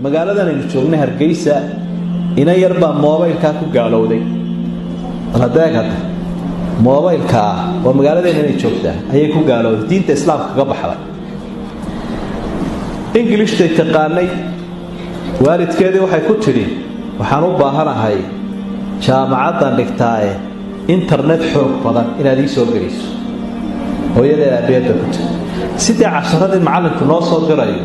Magaaladan aynu joognay, Hargeysa, inan yar baa moobaylkaa ku gaalowday. Adeeg hadda moobaylkaa oo magaaladeena inay joogtaa ayay ku gaalowday, diinta islaamka kaga baxday. Ingilishhtay taqaanay. Waalidkeedii waxay ku tidhi: "Waxaan u baahanahay jaamacaddan dhigtaaye internet xoog badan inaad ii soo geliso." Hooyadeed aabeed bay ku tiri, sidee casharadii macallinku noo soo dirayo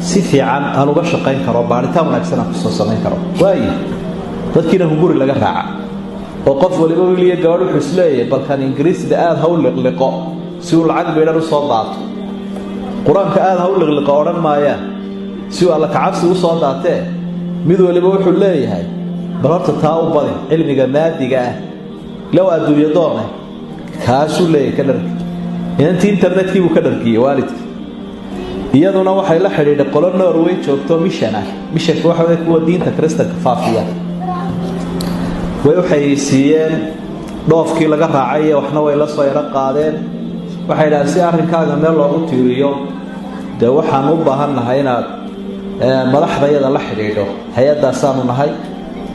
si fiican aan uga shaqayn karo, baaritaan wanaagsan aan kusoo samayn karo. Waayo, dadkiina hunguri laga raaca oo qof waliba, wiil iyo gabadh, wuxuu isleeyahay balkan ingiriisida aada ha u liqliqo si uu lacag baydhan u soo daato. Qur-aanka aada ha u liqliqo odhan maayaan si uu alla kacabsi u soo daatee. Mid waliba wuxuu leeyahay bal horta taa u badin cilmiga maadiga ah, ila waa adduunyo doone, kaasuu leeyahay ka dhargi. Inantii internetkii buu ka dhargiyey waalidkii. Iyaduna waxay la xidhiidhay qolo Norway joogto mission ah. Missionka waxa wey kuwa diinta Kristanka faafiya. Way waxay siiyeen dhoofkii laga raacay iyo waxna way la soo yaro qaadeen. Waxay idhahdeen, si arrinkaaga meel loogu tiiriyo, dee waxaan u baahan nahay inaad madaxdayada la xidhiidho. Hay-addaasaanu nahay,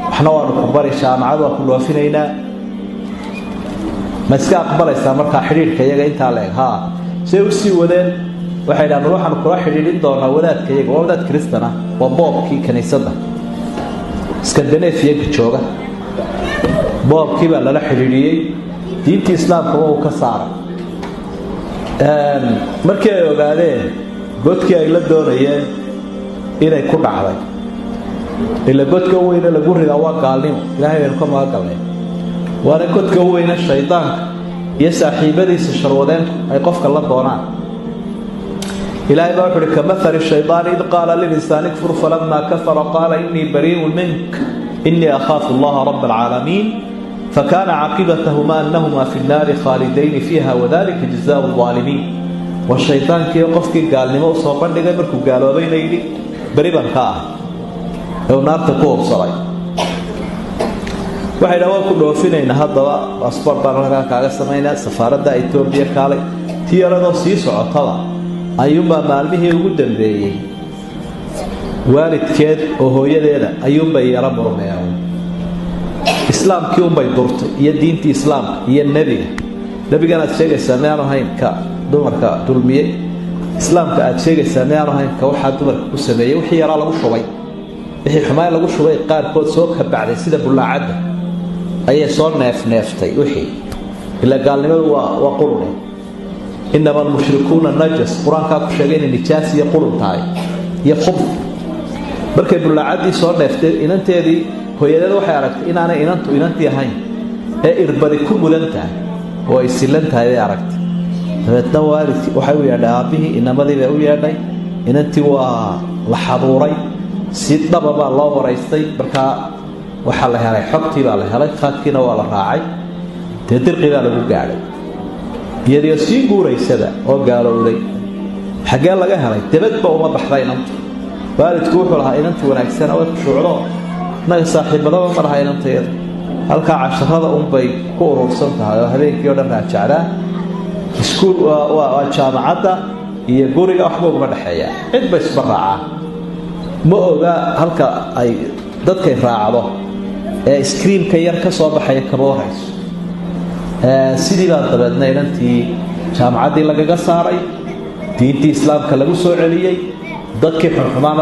waxna waanu ku bari, jaamacad waa ku dhoofinaynaa, ma iska aqbalaysaa markaa xidhiidhka iyaga intaa la eg? Haa. Say u sii wadeen, waxay dhahan waxaanu kula xidhiidhin doonaa wadaadka iyaga. Waa wadaad Kristan ah, waa boobkii kiniisadda Skandinafiyanka jooga. Boobkii baa lala xidhiidhiyey, diintii islaamkaba uu ka saaray. Markii ay ogaadeen godkii ay la doonayeen inay ku dhacday, ila godka u weyne lagu ridaa waa gaalnimo, Ilahay baynu ka magan galnay, waana godka u weyne shaydaanka iyo saaxiibadiisa sharwadeenku ay qofka la doonaan. Ilahay baa wuxu uhi: كمثل الشيطان إذ قال للإنسان اكفر فلما كفر قال إني بريء منك إني أخاف الله رب العالمين فكان عاقبتهما أنهما في النار خالدين فيها وذلك جزاء الظالمين. Waa shaydaankii qofkii gaalnimo usoo bandhigay, markuu gaaloobayna yidhi beri baan ka ah, ee uu naarta ku hubsaday. Waxay dhaha waan ku dhoofinaynaa, haddaba baasboort baan halkaa kaaga samaynaa, safaaradda Etoobiya kaalay. Tii yaradoo sii socotaba ayuunbaa maalmihii ugu dambeeyey waalidkeed oo hooyadeeda ayuunbay yaro murmeen. Islaamkii unbay durtay iyo diintii islaamka iyo nebiga. Nebigan aad sheegaysaa miyaanu ahayn ka dumarka dulmiyey? Islaamka aad sheegaysaa miyaanu ahayn ka waxaa dumarka ku sameeyey? Wixii yaraa lagu shubay, wixii xumaay lagu shubay qaarkood soo kabacday, sida bullaacadda ayay soo neefneeftay wixii. Ilaa gaalnimadu waa qurune. إنما المشركون نجس, qur-aankaa ku sheegay inay nijaas iyo qurun tahay iyo khubth. Markay bullaacaddii soo neeftay inanteedii, hooyadeed waxay aragtay inaanay inantu inantii ahayn ee irbadi ku mudan tahay oo ay silan tahay bay aragtay. Dabeedna waalidkii waxay u yeedhay, aabbihii inamadii bay u yeedhay. Inantii waa la xaduuray, si dhaba baa loo waraystay. Markaa waxaa la helay xogtii baa la helay, khaadkiina waa la raacay, dee dirqi baa lagu gaadhay iyadioo sii guuraysaba oo gaalowday. Xaggee laga helay? Debadba uma baxda inantu. Waalidku wuxuu lahaa inanti wanaagsana, way khushuucdo, innaga saaxiibadaba ma laha inantayadu, halkaa casharada unbay ku urursan tahay oo habeenkii o dhan raajacdaa. Iskuul waa jaamacadda iyo guriga, waxba uguma dhexeeya, cid ba isba raacaa ma oga. Halka ay dadkay raacdo ee screenka yar ka soo baxaya kama warayso. Sidii baa dabeedna inantii jaamacaddii lagaga saaray, diintii islaamka lagu soo celiyey, dadkii xunxumaana.